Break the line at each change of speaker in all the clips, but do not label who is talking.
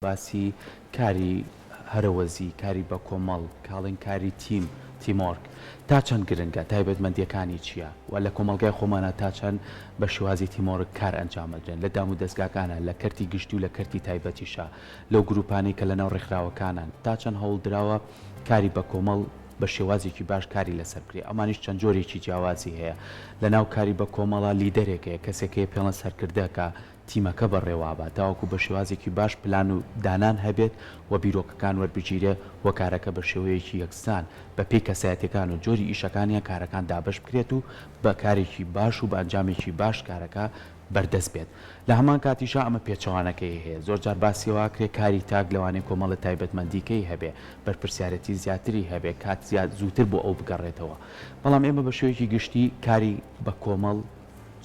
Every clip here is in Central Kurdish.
باسی کاری هەرەوەزی، کاری بەکۆمەڵ، کاڵین کاری تیم، Teamwork، تا چەند گرنگە، تایبەتمەندییەکانی چییە و لە کۆمەڵگای خۆمانا تا چەند بە شێوازی teamwork کار ئەنجام ئەدرێن لە دامودەزگاکانا، لە کەرتی گشتی و لە کەرتی تایبەتیشا، لەو گروپانەی کە لەناو ڕێکخراوەکانان، تا چەند هەوڵ دراوە کاری بەکۆمەڵ بە شێوازێکی باش کاری لەسەر بکرێ، ئەمانیش چەند جۆرێکی جیاوازی هەیە، لەناو کاری بەکۆمەڵا لیدەرێک هەیە، کەسێک هەیە پێڵێن سەرکردە کە تیمەکە بەڕێوابا تاوەکو بە شێوازێکی باش پلان و دانان هەبێت و بیرۆکەکان وەربگیرێ و کارەکە بە شێوەیەکی یەکسان بە پێی کەسایەتیەکان و جۆری ئیشەکانیان کارەکان دابەش بکرێت و بە کارێکی باش و بە ئەنجامێکی باش کارەکە بەردەست بێت لە هەمان کاتیشا ئەمە پێچەوانەکەی هەیە زۆر جار باسی ئەوە ئەکرێ کاری تاک لەوانەیە کۆمەڵە تایبەتمەندیکەی هەبێ بەرپرسیارەتی زیاتری هەبێ کات زیاد زووتر بۆ ئەو بگەڕێتەوە بەڵام ئێمە بە شێوەیەکی گشتی کاری بە کۆمەڵ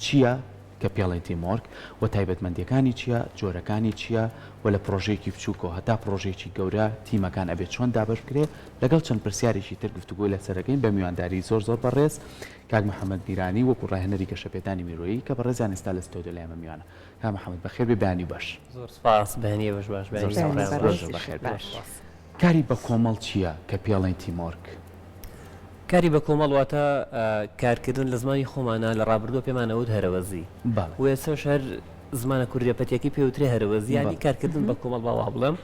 چیە؟ کە پێڵێن teamwork و تایبەتمەندیەکانی چیە، جۆرەکانی چیە و لە پڕۆژەیەکی بچوکەوە هەتا پڕۆژەیەکی گەورە تیمەکان ئەبێ چۆن دابەش بکرێ لەگەڵ چەند پرسیارێکی تر گفتوگۆی لەسەر ئەکەین بە میوانداری زۆر زۆر بەڕێز کاک محمد میرانی وەکو ڕاهێنەری گەشەپێدانی مرۆیی کە بەڕێزیان ئێستا لە ستۆدیۆ لای ئێمە میوانە کاک محمد بەخێر بێی بەیانی باش.
زۆر سپاس بەیانی ئێوەش باش
زۆر
بەیانی
سپاس
هاوڕێیان
زۆر
باش
زۆر بەخێر
زۆر
بێی.
سپاس.
کاری بەکۆمەڵ چیە کە پێڵێن teamwork؟
کاری بە کۆمەڵ واتە کارکردن لە زمانی خۆمانا لە ڕابردووە پێمان ئەوت هەرەوەزی
بەڵێ.
و ئێستاش هەر زمانە کوردیە پەتیەکەی پێ وترێ هەرەوەزی یانی
بەڵێ.
کارکردن بە کۆمەڵ با وا بڵێم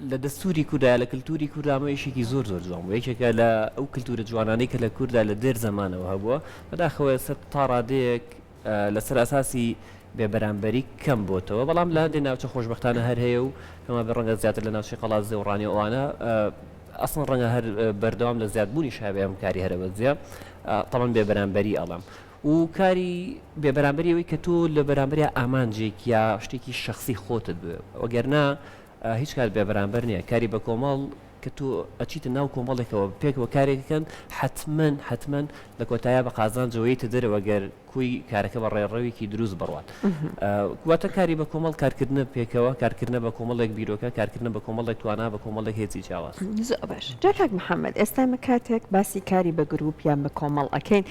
لە دەستوری کوردا یا لە کلتوری کوردا ئەمە ئیشێکی زۆر زۆر جوان بوو یەکێکە لە ئەو کلتورە جوانانەی کە لە کوردا لە دێر زەمانەوە هەبووە بەداخەوە ئێستا تا ڕادەیەک لەسەر ئەساسی بێ بەرامبەری کەم بۆتەوە، بەڵام لە هەندێ ناوچە خۆشبەختانە هەر هەیە و پێم وابێ ڕەنگە زیاتر لە ناوچەی قەڵادزێ و ڕانیە و ئەوانە ئەسڵەن ڕەنگە هەر بەردەوام لە زیادبوونیش هەبێ ئەم کاری هەرەوەزیە تەبعەن بێ بەرامبەری ئەڵێم و کاری بێ بەرامبەری ئەوەی کە تۆ لە بەرامبەریا ئامانجێک یا شتێکی شەخسی خۆتت بوێ وەگەرنا هیچ کات بێ بەرامبەر نییە کاری بە کۆمەڵ کە تۆ ئەچیتە ناو کۆمەڵێکەوە پێکەوە کارێک ئەکەن حەتمەن حەتمەن لە کۆتاییا بە قازانجەوە یەیتە دەرەوە گەر کۆی کارەکە بە ڕێڕەوێکی دروست بڕوات واتە کاری بە کۆمەڵ کارکردنە پێکەوە کارکردنە بە کۆمەڵێک بیرۆکە کارکردنە بە کۆمەڵێک توانا بە کۆمەڵێک هێزی جیاواز.
زۆر باش جا کاک محمد ئێستا ئێمە کاتێک باسی کاری بە گروپ یان بە کۆمەڵ ئەکەین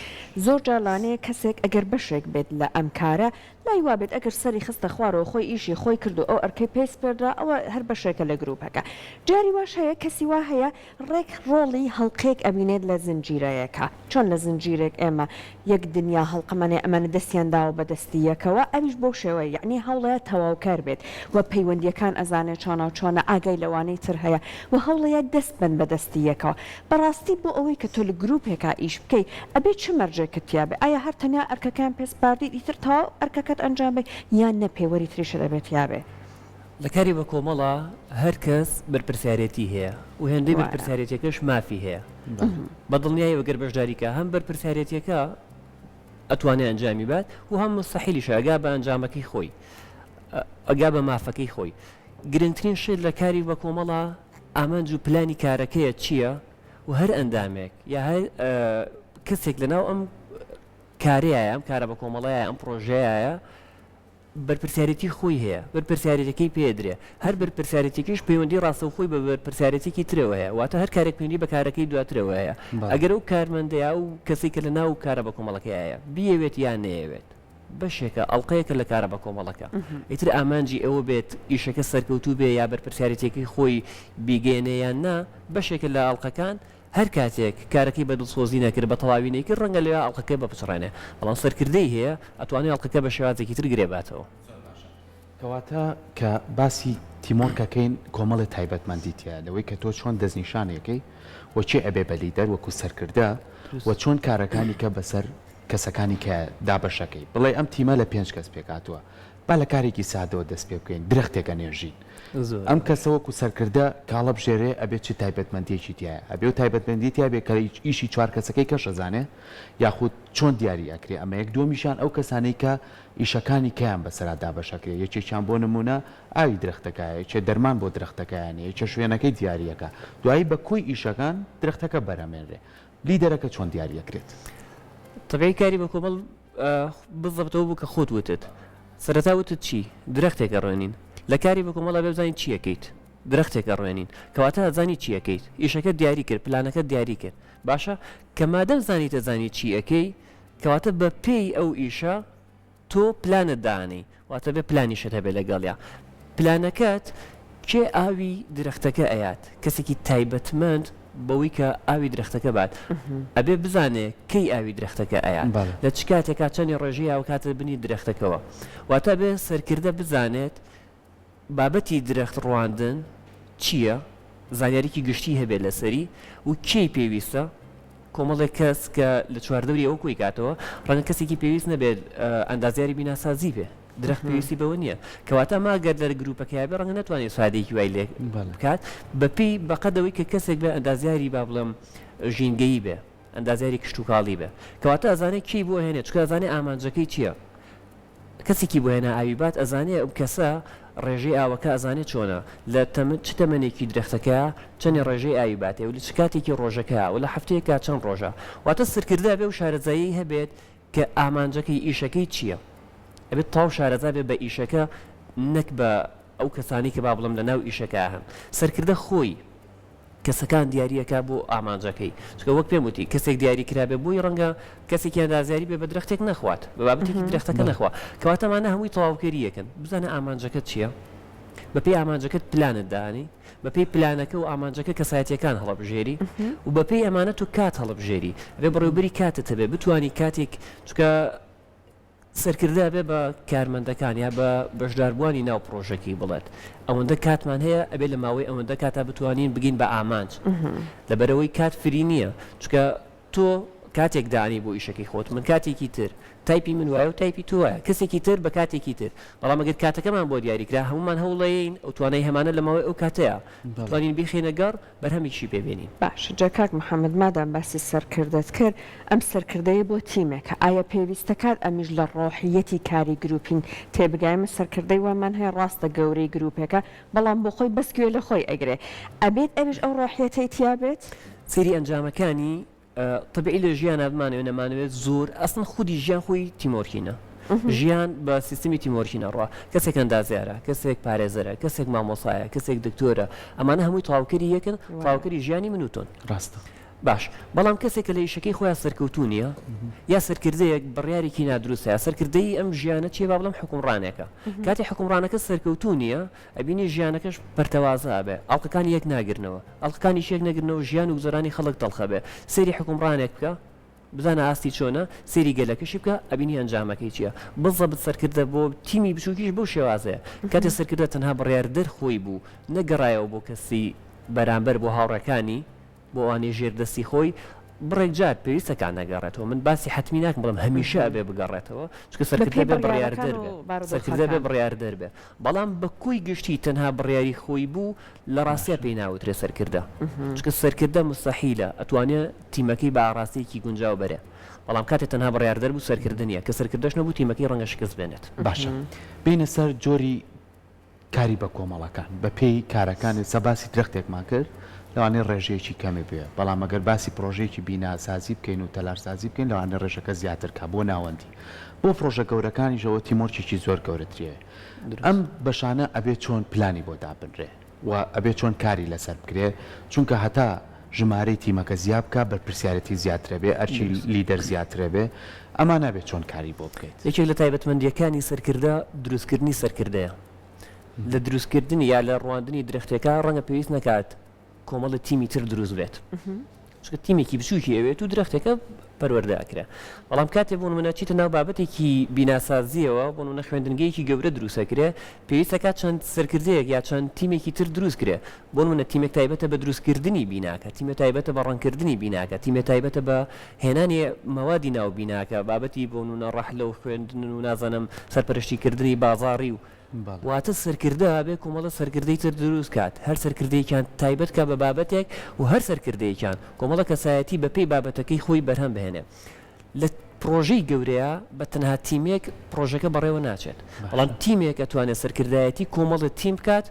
زۆر جار لەوانەیە کەسێک ئەگەر بەشێک بێت لە ئەم کارە لای وابێت ئەگەر سەری خستە خوارەوە خۆی ئیشی خۆی کرد و ئەو ئەرکەی پێی سپێردرا ئەوە هەر بەشێکە لە گروپەکە. جاری واش هەیە کەسی وا هەیە ڕێک ڕۆڵی هەڵقەیەک ئەبینێت لە زنجیرەیەکا. چۆن لە زنجیرێک ئێمە یەک دنیا هەڵقەمان هەیە ئەمانە دەستیان داوە بە دەستی یەکەوە ئەویش بەو شێوەیە یەعنی هەوڵەیە تەواوکەر بێت و پەیوەندیەکان ئەزانێت چۆناو چۆنە ئاگای لەوانەی تر هەیە و هەوڵەیە دەست بەن بە دەستی یەکەوە. بەڕاستی بۆ ئەوەی کە تۆ لە گروپێکا ئیش بکەی ئەبێ چ مەرجێکت تیا بێ؟ ئایا هەر تەنیا ئەرکەکەیان پێ سپاردیت ئیتر تەواو ئەرکەکەت ئەنجام بەی یان نە پێوەری تریشت ئەبێ تیا بێ؟
لە کاری بە کۆمەڵا هەر کەس بەرپرسیارێتی هەیە و هێندەی
وایە.
بەرپرسیارێتیەکەش مافی هەیە. بە دڵنیایەوە گەر بەشداری کا هەم بەرپرسیارێتیەکە ئەتوانێ ئەنجامی بات و هەم موستەحیلیشە ئەگا بە ئەنجامەکەی خۆی ئەگا بە مافەکەی خۆی. گرنگترین شت لە کاری بە کۆمەڵا ئامانج و پلانی کارەکەیە چییە و هەر ئەندامێک یا هەر کەسێک لەناو ئەم کارەیە ئەم کارە بە کۆمەڵەیە ئەم پرۆژەیە بەرپرسیارێتی خۆی هەیە بەرپرسیارێتەکەی پێدرێ هەر بەرپرسیارێتێکیش پەیوەندی ڕاستەوخۆی بە بەرپرسیارێتێکی ترەوە هەیە واتە هەر کارێک پەیوەندی بە کارەکەی دواترەوە هەیە ئەگەر ئەو کارمەندەیە و کەسێک کە لە ناو کارە بە کۆمەڵەکەیە بیەوێت یان نەیەوێت بەشێکە، ئەڵقەیەکە لە کارە بەکۆمەڵەکە. ئیتر ئامانجی ئەوە بێت ئیشەکە سەرکەوتوو بێ یا بەرپرسیارێتییەکەی خۆی بیگەیەنێ یان نا، بەشێکە لە ئەڵقەکان، هەر کاتێک کارەکەی بە دڵسۆزی نەکرد، بە تەواوی نەیکرد، ڕەنگە لەوێ ئەڵقەکە بپچڕێنێ. بەڵام سەرکردەی هەیە، ئەتوانێ ئەڵقەکە بە شێوازێکی تر گرێ باتەوە.
زۆر باشە. کەواتە کە باسی teamwork ئەکەین کۆمەڵێ تایبەتمەندی تیایە لەوەی کە تۆ چۆن دەستنیشانی ئەکەی و کێ ئەبێ بە لیدەر وەکو سەرکردە و چۆن کارەکانی کە بەسەر کەسەکانی کە دابەشەکەی بڵێ ئەم تیمە لە پێنج کەس پێکهاتووە با لە کارێکی سادەوە دەست پێ بکەین درەختێک ئەنێژین ئەم کەسە وەکو سەرکردە کاڵە بژێرێ ئەبێ چ تایبەتمەندیەکی تیایە ئەبێ و تایبەتمەندی تیا بێ کە ئیشی چوار کەسەکەی کەش ئەزانێ یاخود چۆن دیاری ئەکرێ ئەمە یەک دووەمیشیان ئەو کەسانەی کە ئیشەکانی کەیان بەسەرا دابەش ئەکرێ یەکێکیان بۆ نموونە ئاوی درەختەکایە یەکێ دەرمان بۆ درەختەکەیانێ یەکێ شوێنەکەی دیاری ئەکا دوایی بە کۆی ئیشەکان درەختەکە بەرهەمێنرێ لیدەرەکە چۆن دیاری ئەکرێت؟
تەبعی کاری بە کۆمەڵ بزەبت ئەوە بوو کە خۆت وتت سەرەتا وتت چی؟ درەختێک ئەڕوێنین لە کاری بە کۆمەڵ ئەبێ بزانین چی ئەکەیت درەختێک ئەڕوێنین کەواتە ئەزانی چی ئەکەیت ئیشەکەت دیاری کرد پلانەکەت دیاری کرد باشە کە مادەم زانیت ئەزانی چی ئەکەی کەواتە بە پێی ئەو ئیشە تۆ پلانت دانێی واتە بێ پلانیشت هەبێ لەگەڵیا. پلانەکەت کێ ئاوی درەختەکە ئەیات؟ کەسێکی تایبەتمەند بەوەی کە ئاوی درەختەکە بات ئەبێ بزانێ کەی ئاوی درەختەکە ئەیات لە چ کاتێکا چەنی ڕێژەی ئاوکاتە بنی درەختەکەوە واتە بێ سەرکردە بزانێت بابەتی درەخت ڕواندن چییە زانیاریکی گشتی هەبێت لەسەری و کێی پێویستە کۆمەڵێک کەس کە لە چواردەوری ئەوە کۆی کاتەوە ڕەنگە کەسێکی پێویست نەبێت ئەندازیاری بیناسازی بێ درەخت پێویستی بەوە نییە کەواتە ئەمە گەر لە گروپەکەیا بێ ڕەنگە نەتوانێت سادەیەکی وای لێ بکات بەپێی بەقەدەوەی کە کەسێک بێ ئەندازیاری با بڵێم ژینگەیی بێ ئەندازیاری کشتوکاڵی بێ کەواتە ئەزانێت کێی بۆ هێنێ چونکە ئەزانێ ئامانجەکەی چییە کەسێکی بۆ هێنا ئاوی بات ئەزانێ ئەو کەسە ڕێژەی ئاوەکە ئەزانێ چۆنە لە تەمەن چ تەمەنێکی درەختەکە چەنێ ڕێژەی ئاوی باتێ و لە چ کاتێکی ڕۆژەکە و لە هەفتەیەکا چەند ڕۆژە واتە سەرکردە ئەبێ ئەو شارەزاییەی هەبێت کە ئامانجەکەی ئیشەکەی چییە ئەبێت تەواو شارەزا بێت بە ئیشەکە نەک بە ئەو کەسانەی کە با بڵێم لە ناو ئیشەکە هەن سەرکردە خۆی کەسەکان دیاری ئەکا بۆ ئامانجەکەی چونکە وەک پێم وتی کەسێک دیاری کرابێ بۆی ڕەنگە کەسێکی ئەندازیاری بێ بە درەختێک نەخوات بە بابەتێکی درەختەکە نەخوا کەواتە ئەمانە هەمووی تەواوکەری یەکن بزانە ئامانجەکەت چییە بەپێی ئامانجەکەت پلانت دانی بەپێی پلانەکە و ئامانجەکە کەسایەتیەکان هەڵەبژێری و بەپێی ئەمانە تۆ کات هەڵبژێری ئەبێ بەڕێوبەری کاتت هەبێ بتانی کاتێک چونکە سەرکردە ئەبێ بە کارمەندەکان یا بە بەشداربووانی ناو پڕۆژەکەی بڵێت ئەوەندە کاتمان هەیە ئەبێ لە ماوەی ئەوەندە کاتا بتوانین بگەین بە ئامانج لەبەرئەوەی کات free نییە چونکە تۆ کاتێک دانی بۆ ئیشەکەی خۆت من کاتێکی تر تایپی من وایە و تایپی تۆ وایە کەسێکی تر بە کاتێکی تر بەڵام ئەگەر کاتەکەمان بۆ دیاری کرا هەموومان هەوڵەیەین ئەو توانای هەمانە لە ماوەی ئەو کاتەیا بتوانین بیخەینە گەڕ بەرهەمێکیشی پێ بێنین.
باشە جا کاک محمد مادام باسی سەرکردەت کرد ئەم سەرکردەیە بۆ تیمێکە ئایا پێویستەکات ئەمیش لە ڕۆحیەتی کاری گروپین تێبگا ئێمە سەرکردەی وامان هەیە ڕاستە گەورەی گروپێکە بەڵام بۆ خۆی بەس گوێ لە خۆی ئەگرێ ئەبێت ئەویش ئەو ڕۆحیەتەی تیا بێت؟
سەیری ئەنجامەکانی تەبیعی لە ژیانا بمانەوێ نەمانەوێت زۆر ئەسڵەن خودی ژیان خۆی teamworking ە ژیان بە سیستمی teamworking ئەڕوا کەسێک ئەندازیارە کەسێک پارێزەرە کەسێک مامۆسایە کەسێک دکتۆرە ئەمانە هەمووی تەواوکەری یەکن تەواوکەری ژیانی من و تۆن
ڕاستە
باش بەڵام کەسێک کە لە ئیشەکەی خۆیان سەرکەوتوو نییە یا سەرکردەیەک بڕیارێکی نادروستە یا سەرکردەی ئەم ژیانە چیە با بڵێم حوکمڕانێکە کاتی حوکمڕانەکە سەرکەوتوو نییە ئەبینی ژیانەکەش پەرتەوازە ئەبێ ئەڵقەکانی یەک ناگرنەوە ئەڵقەکانیش یەک نەگرنەوە ژیان و گوزەرانی خەڵک تەڵخ ئەبێ سەیری حوکمڕانێک بکە بزانە ئاستی چۆنە سەیری گەلەکەشی بکە ئەبینی ئەنجامەکەی چیە بزەبت سەرکردە بۆ تیمی بچوکیش بەو شێوازەیە کاتێ سەرکردە تەنها بڕیاردەر خۆی بوو نەگەڕایەوە بۆ کەسی بەرامبەر بۆ هاوڕێکانی بۆ ئەوانەی ژێر دەستی خۆی بڕێک جار پێویستە کا نەگەڕێتەوە من باسی حەتمی ناکەم بڵێم هەمیشە ئەبێ بگەڕێتەوە چونکە سەرکردە
بەپێی
بێ
بڕیارەکان
بڕیاردەر
و
بێ سەرکردە بێ
بارودۆخەکان.
بڕیاردەر بێ بەڵام بە کۆی گشتی تەنها بڕیاری خۆی بوو لە ڕاستیا
باشە
پێی ناوترێ سەرکردە چونکە سەرکردە موستەحیلە ئەتوانێ تیمەکەی بە ئاڕاستەیەکی گونجاو بەرێ بەڵام کاتێ تەنها بڕیاردەر بوو سەرکردە نییە کە سەرکردەش نەبوو تیمەکەی ڕەنگە شکست بێنێت.
باشە بێینە سەر جۆری کاری بە کۆمەڵەکان بە پێی کارەکان ئێستا باسی درەختێکمان کرد لەوانەیە ڕێژەیەکی کەمی بوێ بەڵام ئەگەر باسی پڕۆژەیەکی بیناسازی بکەین و تەلارسازی بکەین لەوانەیە ڕێژەکە زیاتر کا بۆ ناوەندی بۆ پڕۆژە گەورەکانیش ئەوە teamwork ێکی زۆر گەورەتری هەیە ئەم
دروست.
بەشانە ئەبێ چۆن پلانی بۆ دابنرێ و ئەبێ چۆن کاری لەسەر بکرێ چونکە هەتا ژمارەی تیمەکە زیا بکا بەرپرسیارێتی زیاترەبێ ئەرکی
دروست.
لیدەر زیاترەبێ ئەما نابێ چۆن کاری بۆ بکەیت؟
یەکێک لە تایبەتمەندییەکانی سەرکردە دروستکردنی سەرکردەیە. لە دروستکردنی یا لە ڕواندنی درەختێکا ڕەنگە پێویست نەکات کۆمەڵێ تیمی تر دروست بێت. چونکە تیمێکی بچووکی ئەوێت و درەختێکە پەروەردە ئەکرێ. بەڵام کاتێ بۆ نموونە چیتە ناو بابەتێکی بیناسازییەوە، بۆ نموونە خوێندنگەیەکی گەورە دروست ئەکرێ، پێویست ئەکات چەند سەرکردەیەک یا چەند تیمێکی تر دروست کرێ. بۆ نموونە تیمێک تایبەتە بە دروستکردنی بیناکە، تیمێ تایبەتە بە ڕەنگکردنی بیناکە، تیمێ تایبەتە بە هێنانی مەوادی ناو بیناکە، بابەتی بۆ نموونە ڕەحلە و خوێندن و نازانم سەرپەرشتی کردنی بازاڕی و. واتە سەرکردە ئەبێ کۆمەڵە سەرکردەی تر دروست کات، هەر سەرکردەیەکیان تایبەت کا بە بابەتێک و هەر سەرکردەیەکیان کۆمەڵە کەسایەتی بە پێی بابەتەکەی خۆی بەرهەم بهێنێ. لە پڕۆژەی گەورەیا بە تەنها تیمێک پڕۆژەکە بەڕێوە ناچێت، بەڵام تیمێک ئەتوانێ سەرکردایەتی کۆمەڵە تیم بکات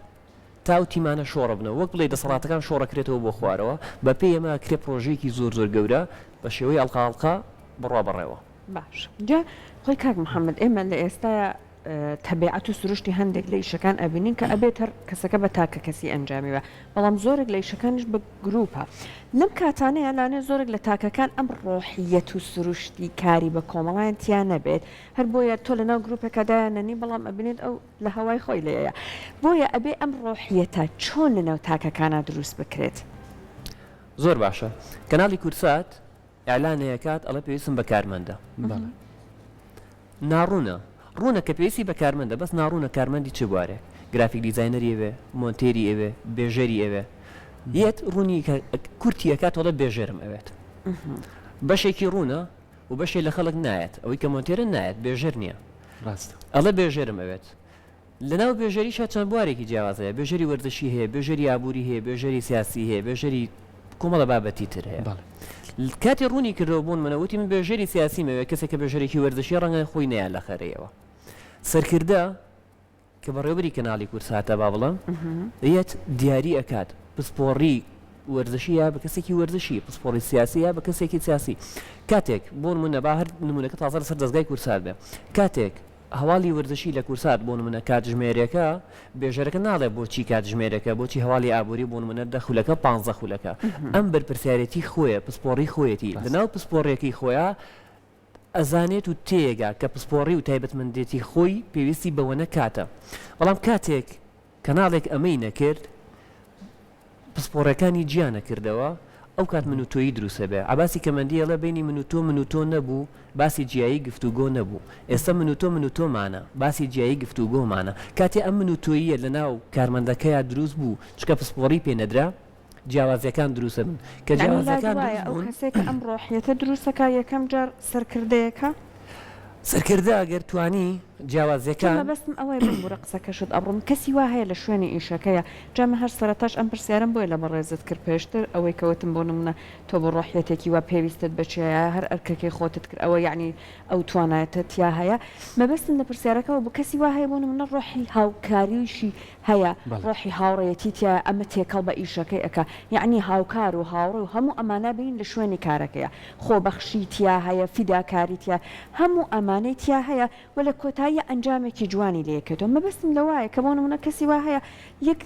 تا ئەو تیمانە شۆڕبنەوە، وەک بڵێی دەسەڵاتەکان شۆڕەکرێتەوە بۆ خوارەوە، بە پێی ئەمە ئەکرێ پڕۆژەیەکی زۆر زۆر گەورە بە شێوەی ئەڵقە ئەڵقە بڕوا بەڕێوە.
باشە جا خۆی کاک محمد ئێمە لە ئێستایا. تەبیعەت و سروشتی هەندێک لە ئیشەکان ئەبینین کە ئەبێت هەر کەسەکە بە تاکە کەسی ئەنجامی بە بەڵام زۆرێک لە ئیشەکانیش بە گروپە لەم کاتانەیە لانێ زۆرێک لە تاکەکان ئەم ڕۆحیەت و سروشتی کاری بە کۆمەڵیان تیا نەبێت هەر بۆیە تۆ لەناو گروپێکا دایانەنی بەڵام ئەبینیت ئەو لە هەوای خۆی لێیە بۆیە ئەبێ ئەم ڕۆحیەتە چۆن لەناو تاکەکانا دروست بکرێت؟
زۆر باشە کەناڵی کوردسات ئیعلانێ ئەکات ئەڵێ پێویستم بە کارمەندە
بەڵێ.
ناڕوونە ڕوونە کە پێویستی بە کارمەندە بەس ناڕوونە کارمەندی چ بوارێک graphic designer ی ئەوێ مۆنتێری ئەوێ بێژەری ئەوێ یەت ڕوونی کورتی ئەکات ئەڵێ بێژەرم ئەوێت بەشێکی ڕوونە و بەشێ لە خەڵک نایەت ئەوەی کە مۆنتێرە نایەت بێژەر نییە
ڕاستە
ئەڵێ بێژەرم ئەوێت لەناو بێژەریشا چەند بوارێکی جیاواز هەیە، بێژەری وەرزشی هەیە، بێژەری ئابووری هەیە، بێژەری سیاسی هەیە، بێژەری کۆمەڵە بابەتی تر هەیە.
بەڵێ.
کاتێ ڕوونی کردەوە بۆ نموونە وتی من بێژەری سیاسیم ئەوێ، کەسێک کە بێژەرێکی وەرزشیە ڕەنگە خۆی نەیا لە خەرەیەوە. سەرکردە کە بەڕێوەبەری کەناڵی کوردساتە با بڵێم، یەت دیاری ئەکات پسپۆڕی وەرزشی یا بە کەسێکی وەرزشی، پسپۆڕی سیاسی یا بە کەسێکی سیاسی. کاتێک بۆ نموونە با هەر نموونەکە تازە لەسەر دەزگای کوردسات بێ، کاتێک هەواڵی وەرزشی لە کورسات بۆ نمونە کاتژمێرێکە، بێژەرەکە ناڵێ بۆچی کاتژمێرێکە، بۆچی هەواڵی ئابوری بۆ نمونە دە خولەکە پانزە خولەکە، ئەم بەرپرسیارێتی خۆیە، پسپۆڕی خۆیەتی، لەناو پسپۆڕیەکەی خۆیا ئەزانێت و تێیەگا کە پسپۆڕی و تایبەتمەندێتی خۆی پێویستی بەوەنە کاتە، بەڵام کاتێک کەناڵێک ئەمەی نەکرد، پسپۆڕەکانی جیا نەکردەوە، ئەو کات من و تۆیی دروست ئەبێ. عەباسی کەمەندی ئەڵێ بەینی من و تۆ من و تۆ نەبوو، باسی جیایی گفتوگۆ نەبوو. ئێستا من و تۆ من و تۆمانە، باسی جیایی گفتوگۆمانە. کاتێ ئەم من و تۆییە لە ناو کارمەندەکەیا دروست بوو، چونکە پسپۆڕی پێ نەدرا، جیاوازیەکان دروست ئەبن. کە
یانی لات
جیاوازیەکان
وایە
دروست
ئەو
بوون.
کەسەی کە ئەم ڕۆحیەتە دروست ئەکا یەکەم جار سەرکردەیەکە؟
سەرکردە گەر توانی
چون
جیاوازیەکان.
مەبەستم ئەوەیە بمبورە قسەکەشت ئەبڕم کەسی وا هەیە لە شوێنی ئیشەکەیا جا من هەر سەرەتاش ئەم پرسیارەم بۆیە لە بەڕێزت کرد پێشتر ئەوەی کە وتم بۆ نمونە تۆ بۆ ڕۆحیەتێکی وا پێویستت بە چیە یا هەر ئەرکەکەی خۆتت کرد ئەوە یەعنی ئەو توانایەتە تیا هەیە مەبەستم لە پرسیارەکەوە بوو کەسی وا هەیە بۆ نمونە ڕۆحی هاوکاریشی هەیە
بەڵێ.
ڕۆحی هاوڕێیەتی تیایە ئەمە تێکەڵ بە ئیشەکەی ئەکا یەعنی هاوکار و هاوڕێ و هەموو ئەمانە بین لە شوێنی کارەکەیا خۆبەخشی تیا هەیە فیداکاری تیا هەموو ئەمانەی تیا هەیە وە لە کۆتاییا ئەنجامێکی جوانی لێ کەوتەوە مەبەستم لەوایە کە بۆ نمونە کەسی وا هەیە یەک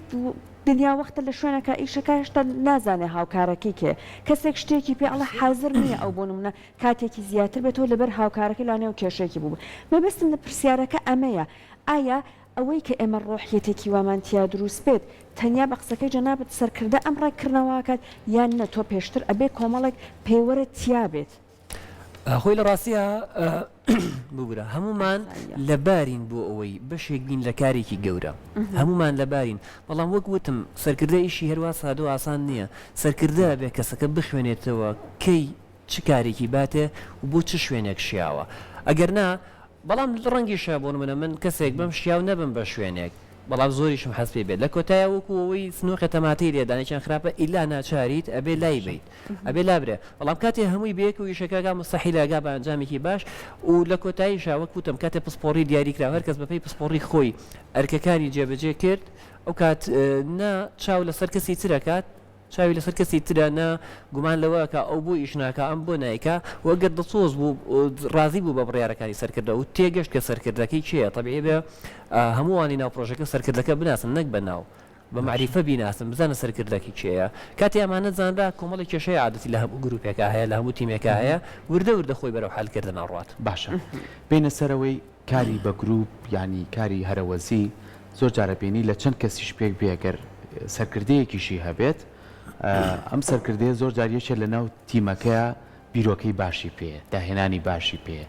دنیا وەختە لە شوێنەکە ئیشەکە هێشتا نازانێ هاوکارەکەی کێ کەسێک شتێکی پێ ئەڵێ حازر نییە ئەو بۆ نمونە کاتێکی زیاتر بێتەوە لەبەر هاوکارەکەی لانەوە کێشەیەکی بوو مەبەستم لە پرسیارەکە ئەمەیە ئایا ئەوەی کە ئێمە ڕۆحیەتێکی وامان تیا دروست بێت تەنیا بە قسەکەی جەنابت سەرکردە ئەم ڕێککردنەوە ئەکات یان نە تۆ پێشتر ئەبێ کۆمەڵێک پێوەرت تیا بێت؟
خۆی لە ڕاستیا ببورە هەموومان
ئاساییە.
لەبارین بۆ ئەوەی بەشێک بین لە کارێکی گەورە هەموومان لەبارین بەڵام وەک وتم سەرکردە ئیشی هەروا سادە و ئاسان نییە سەرکردە ئەبێ کەسەکە بخوێنێتەوە کەی چ کارێکی باتێ و بۆ چ شوێنێک شیاوە ئەگەر نا بەڵام ڕەنگیشە بۆ نمونە من کەسێک بم شیاو نەبم بە شوێنێک بەڵام زۆریشم حەز پێی بێت لە کۆتایا وەکو ئەوەی سنوقێ تەماتەی لێ دانێکیان خراپە ئیلا ناچاریت ئەبێ لای بەیت ئەبێ لابرێ بەڵام کاتێ هەمووی بەیەکەوە ئیشەکە ئەگا موستەحیلە ئەگا بە ئەنجامێکی باش و لە کۆتاییشا وەک وتم کاتێ پسپۆڕی دیاری کرا هەر کەس بەپێی پسپۆڕی خۆی ئەرکەکانی جێبەجێ کرد ئەو کات نە چاو لەسەر کەسی تر ئەکات چاوی لەسەر کەسی ترە نە گومان لەوە ئەکا ئەو بۆ ئیش ناکا ئەم بۆ نایکا وە گەر دڵسۆز بوو ڕازی بوو بە بڕیارەکانی سەرکردە و تێگەشت کە سەرکردەکەی کێیە تەبیعی بێ هەمووانی ناو پڕۆژەکە سەرکردەکە بناسن نەک بە ناو بە مەعریفە بیناسن بزانن سەرکردەکەی کێیە کاتێ ئەمانە زانرا کۆمەڵێک کێشەی عادەتی لە هەموو گروپێکا هەیە لە هەموو تیمێکا هەیە وردە وردە خۆی بەرەو حەلکردن ئەڕوات.
باشە بێینە سەرەوەی کاری بە گروپ یانی کاری هەرەوەزی زۆر جار ئەبینی لە چەند کەسیش پێک بێ گەر سەرکردەیەکیشی هەبێت ئەم سەرکردەیە زۆر جار یەکێ لە ناو تیمەکەیا بیرۆکەی باشی پێیە داهێنانی باشی پێیە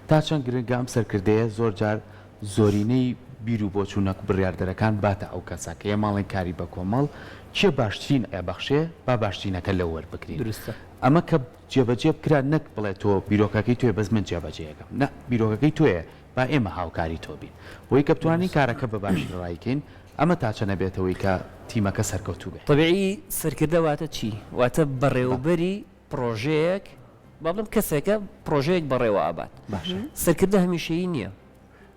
تا چەند گرنگە ئەم سەرکردەیە زۆر جار زۆرینەی بیر و بۆچوونە بڕیاردەرەکان باتە ئەو کەسە کە ئێمە ئەڵێن کاری بە کۆمەڵ کێ باشترین ئەبەخشێ با باشترینەکە لەو وەربگرین
دروستە.
ئەمە کە جێبەجێ بکرا نەک بڵێ تۆ بیرۆکەکەی تۆیە بەس من جێبەجێیەکەم نا بیرۆکەکەی تۆیە با ئێمە هاوکاری تۆ بین بۆی کە بتوانین
دروستە.
کارەکە بە باشی ڕایکەین ئەمە تا چەنە بێتەوەی کە تیمەکە سەرکەوتوو بێ.
تەبیعی سەرکردە واتە چی؟ واتە
بەڵێ.
بەڕێوەبەری پڕۆژەیەک با بڵێم کەسێکە پڕۆژەیەک بەڕێوە ئەبات.
باشە.
سەرکردە هەمیشەیی نییە.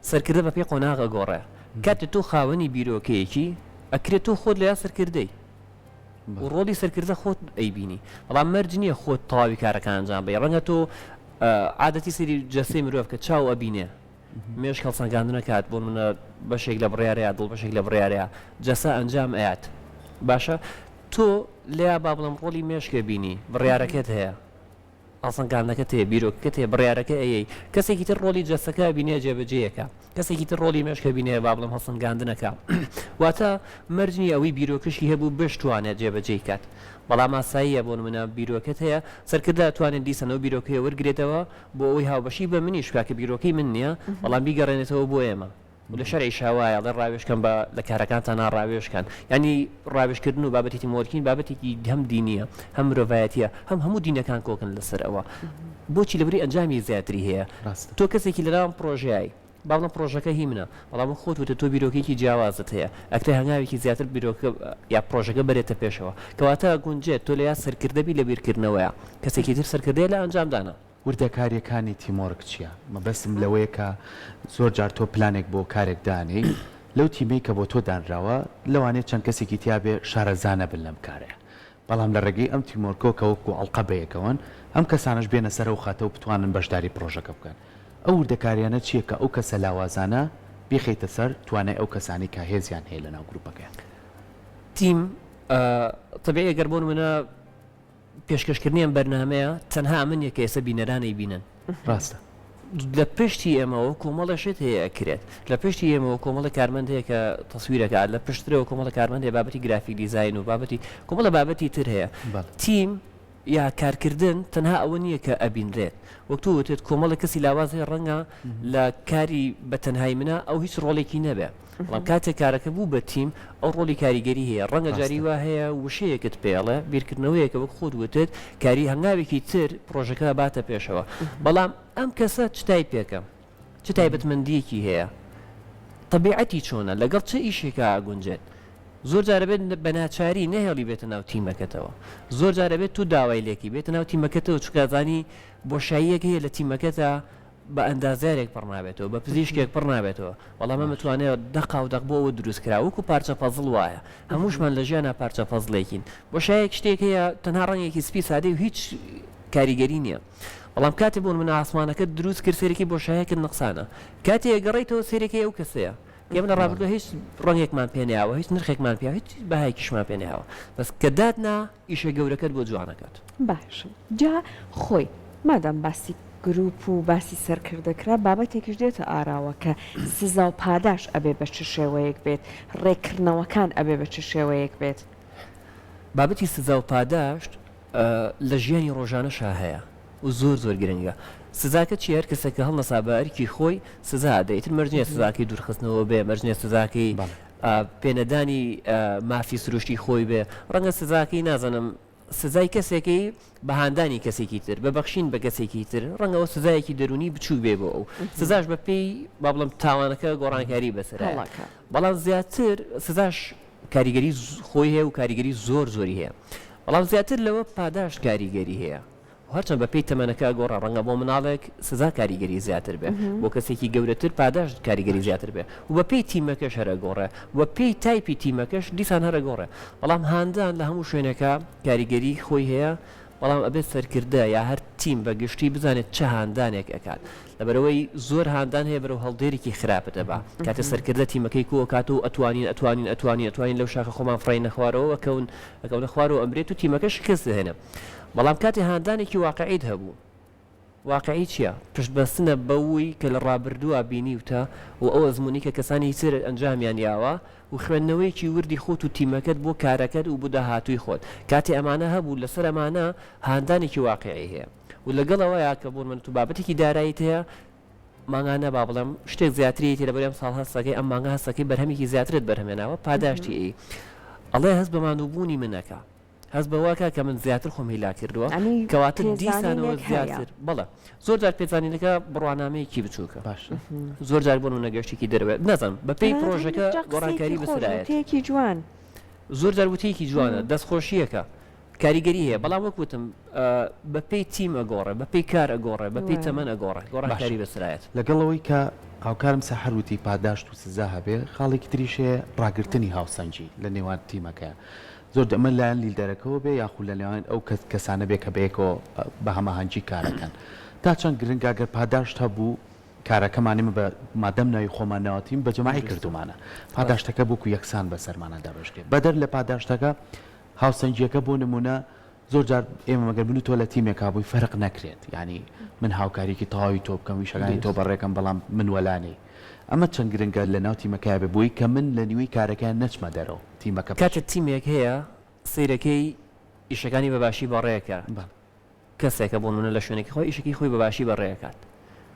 سەرکردە بەپێی قۆناغ ئەگۆڕێ. کاتێ تۆ خاوەنی بیرۆکەیەکی ئەکرێ تۆ خۆت لەیا سەرکردەی. و ڕۆڵی سەرکردە خۆت ئەیبینی بەڵام مەرج نییە خۆت تەواوی کارەکان ئەنجام بەی ڕەنگە تۆ عادەتی سەیری جەستەی مرۆڤ کە چاو ئەبینێ. مێشک هەڵسەنگاندن ئەکات بۆ نمونە بەشێک لە بڕیارەیە دڵ بەشێک لە بڕیارەیە جەسە ئەنجام ئەیات باشە تۆ لێیا با بڵێم ڕۆڵی مێشک ئەبینی بڕیارەکەت هەیە هەڵسەنگاندنەکەت هەیە بیرۆکەکەت هەیە بڕیارەکە ئەیەی کەسێکی تر ڕۆڵی جەسەکە ئەبینێ جێبەجێیەکە کەسێکی تر ڕۆڵی مێشک ئەبینێ با بڵێم هەڵسەنگاندنەکە واتە مەرج نییە ئەوەی بیرۆکەشی هەبوو بشتوانێت جێبەجێی کات بەڵام ئاساییە بۆ نمونە بیرۆکەت هەیە سەرکردە ئەتوانێت دیسان ئەو بیرۆکەیە وەرگرێتەوە بۆ ئەوەی هاوبەشی بە منیش بکا کە بیرۆکەی من نییە بەڵام بیگەڕێنێتەوە بۆ ئێمە و لە شەرعیشا وایە ئەڵێ ڕاوێژ کەن بە لە کارەکانتانا ڕاوێژ کەن یانی ڕاوێژ کردن و بابەتی teamworking بابەتێکی هەم دینیە هەم مرۆڤایەتیە هەم هەموو دینەکان کۆکن لەسەر ئەوە بۆچی لەبری ئەنجامی زیاتری هەیە
ڕاستە.
تۆ کەسێکی لەناو ئەم پڕۆژەیای با بڵێم پڕۆژەکە هی منە بەڵام وەک خۆت وتت تۆ بیرۆکەیەکی جیاوازت هەیە ئەکرێ هەنگاوێکی زیاتر بیرۆکە یا پڕۆژەکە بەرێتە پێشەوە کەواتە گونجێت تۆ لەیا سەرکردە بی لە بیرکردنەوەیا کەسێکی تر سەرکردەیە لە ئەنجامدانا.
وردەکاریەکانی teamwork چیە؟ مەبەستم لەوەیە کە زۆر جار تۆ پلانێک بۆ کارێک دانێی لەو تیمەی کە بۆ تۆ دانراوە لەوانەیە چەند کەسێکی تیابێ شارەزا نەبن لەم کارەیا بەڵام لە ڕێگەی ئەم teamwork ەوە کە وەکو ئەڵقە بەیەکەوەن ئەم کەسانەش بێنە سەر ئەو خەتە و بتوانن بەشداری پڕۆژەکە بکەن ئەو وردەکاریانە چیە کە ئەو کەسە لاوازانە بیخەیتە سەر توانای ئەو کەسانەی کە هێزیان هەیە لەناو گروپەکەیان؟
تیم تەبیعیە گەر بۆ نمونە پێشکەشکردنی ئەم بەرنامەیە تەنها ئەمە نیە کە ئێستا بینەران ئەیبینن.
ڕاستە.
لە پشتی ئێمەوە کۆمەڵێ شت هەیە ئەکرێت. لە پشتی ئێمەوە کۆمەڵێ کارمەند هەیە کە تەسویر ئەکات، لە پشترەوە کۆمەڵێ کارمەند هەیە بابەتی graphic design و بابەتی کۆمەڵێ بابەتی تر هەیە.
بەڵێ.
تیم یا کارکردن تەنها ئەوە نییە کە ئەبینرێت. وەک تۆ وتت کۆمەڵێک کەسی لاواز هەیە ڕەنگە لە کاری بە تەنهایی منە ئەو هیچ ڕۆڵێکی نەبێ. بەڵام کاتێک کارەکە بوو بە تیم ئەو ڕۆڵی کاریگەری هەیە ڕەنگە جاری
ڕاستە.
وا هەیە وشەیەکت پێ ئەڵێ بیرکردنەوەیەکە وەک خۆت وتت کاری هەنگاوێکی تر پڕۆژەکە ئەباتە پێشەوە بەڵام ئەم کەسە چ تایپێکە چ تایبەتمەندییەکی هەیە تەبیعەتی چۆنە لەگەڵ چ ئیشێکا ئەگونجێت زۆر جار ئەبێت بە ناچاری نەهێڵی بێتە ناو تیمەکەتەوە زۆر جار ئەبێت تۆ داوای لێکی بێتە ناو تیمەکەتەوە چونکە ئەزانی بۆشاییەک هەیە لە تیمەکەتا بە ئەندازیارێک پڕ نابێتەوە، بە پزیشکێک پڕ نابێتەوە، بەڵام ئەم متوانەیە دەقاو دەق بۆ ئەوە دروست کرا، وەکو پارچە پەزڵ وایە، هەمووشمان لە ژیانا پارچە پەزڵێکین، بۆشایەک شتێک هەیە تەنها ڕەنگێکی سپی سادەی و هیچ کاریگەری نییە، بەڵام کاتێ بۆ نمونە ئاسمانەکەت دروست کرد سەیرەکی بۆشایەکت نەقسانە، کاتێ ئەگەڕێیتەوە سەیرەکەی ئەو کەسەیە، ئێمە لە ڕابردوو هیچ ڕەنگێکمان پێ نەیاوە، هیچ نرخێکمان پێ هیچ بەهایەکیشمان پێ نەیاوە، بەس کە داتنا ئیشە گەورەکەت بۆ جوان ئەکات.
باشە جا خۆی مادام باسی گروپ و باسی سەرکردە کرا بابەتێکیش دێتە ئاراوە کە سزا و پاداش ئەبێ بە چ شێوەیەک بێت، ڕێککردنەوەکان ئەبێ بە چ شێوەیەک بێت؟
بابەتی سزا و پاداشت لە ژیانی ڕۆژانەشا هەیە و زۆر زۆر گرنگە. سزاکە چیە؟ هەر کەسێک کە هەڵنەسا بە ئەرکی خۆی سزا ئەدرێ ئیتر مەرج نیە سزاکەی دوورخستنەوە بێ، مەرج نیە سزاکەی پێنەدانی مافی سروشتی خۆی بێ، ڕەنگە سزاکەی نازانم سزای کەسێکەی بە هاندانی کەسێکی تر، بە بەخشین بە کەسێکی تر، ڕەنگە ئەوە سزایەکی دەروونی بچووک بێ بۆ ئەو. سزاش بە پێی با بڵێم تاوانەکە گۆڕانکاری بەسەرایە. بەڵام زیاتر سزاش کاریگەری خۆی هەیە و کاریگەری زۆر زۆری هەیە. بەڵام زیاتر لەوە پاداشت کاریگەری هەیە. هەرچەند بە پێی تەمەنەکە ئەگۆڕا، ڕەنگە بۆ مناڵێک سزا کاریگەری زیاتر بێ، بۆ کەسێکی گەورەتر پاداشت کاریگەری زیاتر بێ و بە پێی تیمەکەش هەر ئەگۆڕێ و بە پێی تایپی تیمەکەش دیسان هەر ئەگۆڕێ. بەڵام هاندان لە هەموو شوێنێکا کاریگەری خۆی هەیە، بەڵام ئەبێت سەرکردە یا هەر تیم بە گشتی بزانێت چ هاندانێک ئەکات. لەبەرئەوەی زۆر هاندان هەیە بەرەو هەڵدێرێکی خراپت ئەبا. کاتێ سەرکردە تیمەکەی کۆ ئەکاتەوە و ئەتوانین ئەتوانین ئەتوانین ئەتوانین لەو شاخە خۆمان فڕێینە خوارەوە ئەکەون ئەکەونە خوارەوە ئەمرێت و تیمەکە شکست دەهێنێ. بەڵام کاتێ هاندانێکی واقعیت هەبوو، واقعی چیە؟ پشت بەستنە بەوەی کە لە ڕابردووا بینیوتە و ئەو ئەزموونەی کە کەسانی تر ئەنجامیان یاوە و خوێندنەوەیەکی وردی خۆت و تیمەکەت بۆ کارەکەت و بۆ داهاتووی خۆت. کاتێ ئەمانە هەبوو لەسەر ئەمانە هاندانێکی واقعی هەیە و لەگەڵ ئەوەیا کە بۆ نموونە تۆ بابەتێکی داراییت هەیە مانگانە با بڵێم شتێک زیاتری ئەیتێ لەبەر ئەم ساڵ هەستەکەی ئەم مانگە هەستەکەی بەرهەمێکی زیاترت بەرهەمێناوە پاداشتی ئەی ئەڵێ هەست بە ماندووبوونی من ئەکا. هەست بەوە ئەکا کە من زیاتر خۆم هیلاک کردووە
یانی
کەواتە دیسانەوە
پێزانینێک هەیە.
زیاتر بەڵێ زۆر جار پێزانینەکە بڕوانامەیەکی بچووکە
باشە
زۆر جار بۆ نمونە گەشتێکی دەرەوە نازانم بە پێی
تەنانەت
پڕۆژەکە
هەندێک جار قسەیەکی
گۆڕانکاری
خۆش
بەسەرا یەت
وتەیەکی جوان.
زۆر جار وتەیەکی جوانە دەستخۆشییەکە کاریگەری هەیە بەڵام وەک وتم بە پێی تیم ئەگۆڕێ بە پێی کار ئەگۆڕێ بە پێی
وایە.
تەمەن ئەگۆڕێ
باشە
گۆڕانکاری بەسەرا یەت.
لەگەڵ ئەوەی کە هاوکارم سەحەر وتی پاداشت و سزا هەبێ خاڵێکی تریش هەیە ڕاگرتنی هاوسەنگی لە نێوان تیمەکەیا زۆر دەمە لایەن لیدەرەکەوە بێ یاخود لە نێوان ئەو کەسانە بێ کە بەیەکەوە بە هەماهەنگی کارەکەن تا چەند گرنگە گەر پاداشت هەبوو. کارەکەمان ئێمە بە مادەم ناوی خۆمان ناوە تیم بە جەماعی کردومانە پاداشتەکە بۆکو یەکسان بەسەرمانە دابەش کرێت بەدەر لە پاداشتەکە هاوسەنگیەکە بۆ نمونە زۆر جار ئێمە مەگەر من و تۆ لە تیمێکا بووی فەرق نەکرێت یانی من هاوکاریکی تەواوی تۆ بکەم ئیشەکانی تۆ بەڕێکەم بەڵام من وەلانێی ئەمە چەند گرنگە لە ناو تیمەکەیا بێ بۆی کە من لە نیوەی کارەکەیان نەچمە دەرەوە تیمەکە
کاتێ تیمێک هەیە سەیرەکەی ئیشەکانی بە باشی بەڕێکە کەسێکە بۆ نمونە لە شوێنێکی خۆی ئیشەکەی خۆی بە باشی بەڕێکات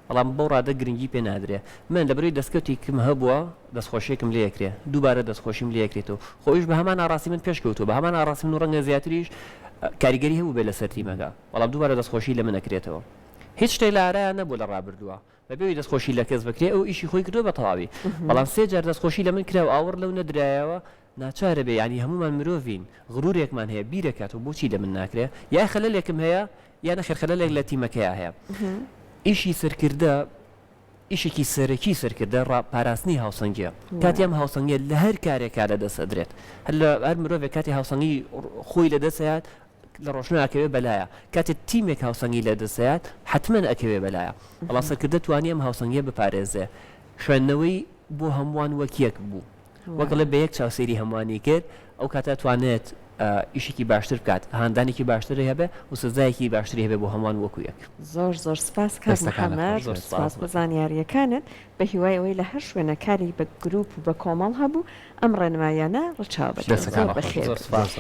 بەڵام بەو ڕادە گرنگی پێ نادرێ من لەبەرەی دەستکەوتێکم هەبووە دەستخۆشیەکم لێ ئەکرێ دووبارە دەستخۆشیم لێ ئەکرێتەوە خۆ ئەویش بە هەمان ئاڕاستی من پێش کەوتووە بە هەمان ئاڕاستی من و ڕەنگە زیاتریش کاریگەری هەبووبێ لەسەر تیمەکە بەڵام دووبارە دەستخۆشی لە من ئەکرێتەوە هیچ شتێک لە ئارایا نەبووە لە ڕابردووە بەبێ ئەوەی دەستخۆشی لە کەس بکرێ ئەو ئیشی خۆی کردووە بە تەواوی بەڵام سێ جار دەستخۆشی لە من کرا و ئاوڕ لەو نەدرایەوە ناچارە بێ یانی هەموومان مرۆڤین غرورێکمان هەیە بیرەکاتەوە بۆچی لە من ناکرێ یا خەلەلێکم هەیە یا نەخێر خەلەلێک لە تیمەکەیا هەیە ئیشی سەرکردە ئیشێکی سەرەکی سەرکردە ڕا پاراستنی هاوسەنگیە کاتی ئەم هاوسەنگیە لە هەر کارێکا لە دەست ئەدرێت هەر لە هەر مرۆڤێک کاتی هاوسەنگی خۆی لە دەست ئەیات لە ڕۆشنا ئەکەوێ بەلایە کاتێ تیمێک هاوسەنگی لە دەست ئەیات حەتمەن ئەکەوێ بەلایە بەڵام سەرکردە توانی ئەم هاوسەنگیە بپارێزێ خوێندنەوەی بۆ هەمووان وەک یەک بوو وەک ئەڵێ بە یەک چاو سەیری هەمووانی کرد، ئەو کاتە ئەتوانێت ئیشێکی باشتر بکات، هاندانێکی باشتری هەبێ و سزایەکی باشتری هەبێ بۆ هەمووان وەکو یەک.
زۆر زۆر سپاس کاک
دەستەکانت
محەمەد،
خۆش بێت.
سپاس بۆ زانیارییەکانت، بە هیوای ئەوەی لە هەر شوێنە کاری بە گروپ و بە کۆمەڵ هەبوو ئەم ڕێنماییانە ڕەچاو بکەن. زۆر
دەستەکانت خۆش
بەخێر
بێت.
بێن.
زۆر سپاس.